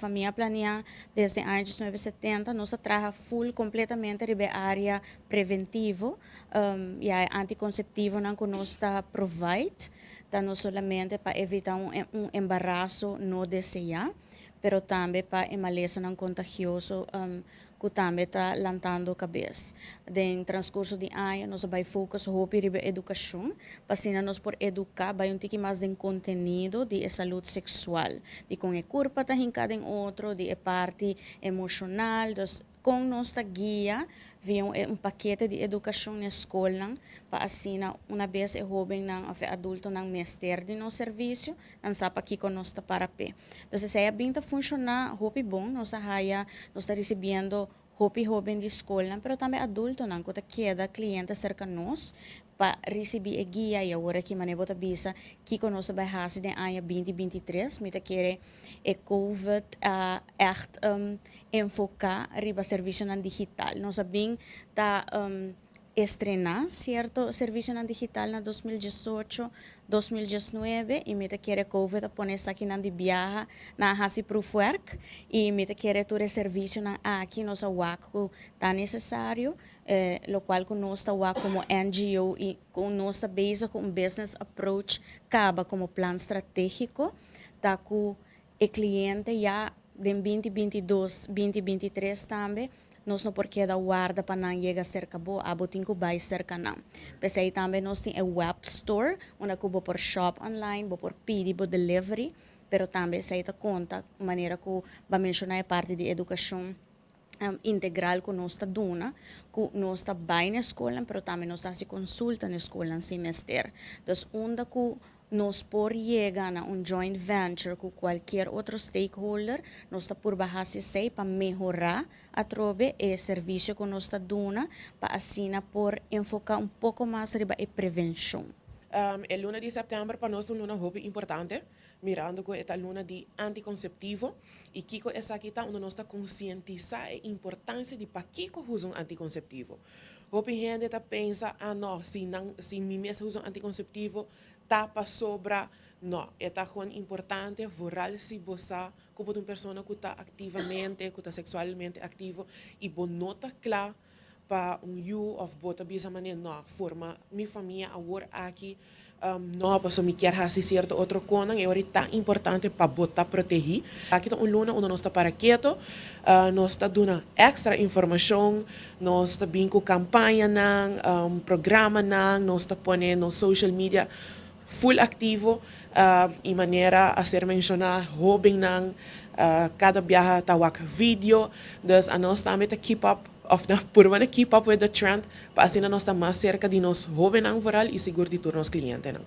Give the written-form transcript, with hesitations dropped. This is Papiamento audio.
Famia Planea desde aña 1970 nos a traha full completamente riba area preventivo y anticonceptivo nan cu nos ta provide, ta no solamente pa evita un embaraso no desea, pero tambe pa malesa nan contagioso cu tambe ta lantando cabes. Den transcurso di aña, nos a bay focus hopi riba educacion, pa asina nos por educa, bay un tiki mas di contenido di salud sexual, di con e curpa ta hinca den otro, di parti emocional, dus con nos ta guia via un pakete di educacion na scol, pa asina un bes e hoben nan of adulto nan mester di nos servicio, nan sa kico nos ta para pe. Anto, esey a bin ta funciona hopi bon, nos haya, nos ta ricibiendo hopi hoben di scol, pero tambe adulto nan cu ta keda cliente cerca nos pa ricibi e guia. Y awor aki manera bo ta bisa kico nos ta bay hasi den aña 2023, mi ta kere e COVID echt enfoca riba servicio nan digital. Nos a bin ta estrena cierto servicio nan digital na 2018, 2019 y mi ta kere COVID a pone esaki nan di biaha na hasi proefwerk y mi ta kere tur servicio nan aki nos a wak cu ta necesario, locual cu nos ta wak como NGO y cu nos ta bezig cu un business approach caba como plan strategico, ta cu e cliente ya den 2022, 2023 tambe nos no por keda warda pa nan yega cerca bo, abo tin cu bay cerca nan. Pesey tambe nos tin e web store, unda cu bo por shop online, bo por pidi bo delivery, pero tambe esey ta conta manera cu bo a menciona e parti di educacion integral cu nos ta duna, cu nos ta bay na scol, pero tambe nos ta consulta na scol si mester. Dus unda cu nos por yega na un joint venture cu cualkier otro stakeholder, nos ta por hasi pa mehora atrobe e servicio cu nos ta duna, pa asina por enfoca un poco mas riba e prevencion. E luna di september pa nos ta un luna hopi importante, mirando cu e luna di anticonceptivo y kico esaki ta, unda nos ta conscientisa e importancia di pakico usa un anticonceptivo. Hopi hende ta pensa: "Ah no, si nan, si mi mes usa un anticonceptivo, ta pa sobra." No, ta gewoon importante, vooral si bo sa cu un persona cu ta activamente, cu ta sexualmente activo y bo no ta cla pa un yiu of bo ta bisa manera: "No, forma mi famia awor aki no, paso mi kier hasi cierto otro cosnan." E ta importante pa bo ta protegi. Aki ta un luna unda nos ta para keto, nos ta duna extra informacion, nos ta bin cu campaña nan, programa nan, nos ta pone nos social media full activo y manera a ser menciona, hoben nan cada biaha ta wak video, dus anos tambe ta keep up of na purba keep up with the trend pa asina nos ta mas cerca di nos hobennan vooral y sigur di tur nos clientenan.